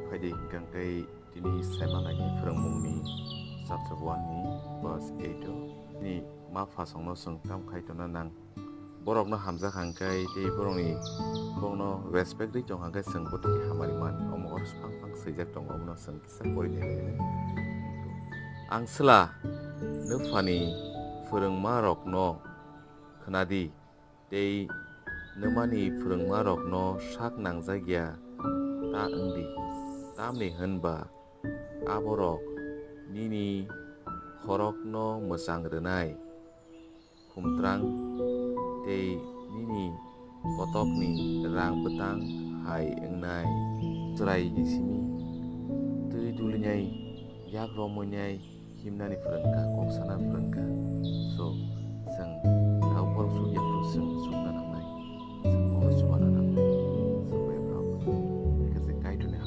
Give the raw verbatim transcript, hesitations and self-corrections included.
Phaidi hwnkhe tini saima naikhe phwrwngmungni chapter one ni verse eight o. Ni ma phasongno chwng tam khai tongna nang. Borokno hamjak hwnkhe tei borokni, borokno respect rwi tong hwnkhe chwng bo tini hamari man. Omo oro phang phang swijak tongo, omono chwng kisa pori nai lai. Ang sla nwphani phwrwngmarokno khwnadi, tei nwmani phwrwngmarokno sak nangjak ya ta wng di, tamni hwn ba aborok nini khorokno mwchang rwnai, khumtrang tei nini kotokni rang bwtang hai wngnai. Chwraini simi twi dulinai, yak romwinai, himnani phwrwngkha, kok sana phwrwngkha. So, chwng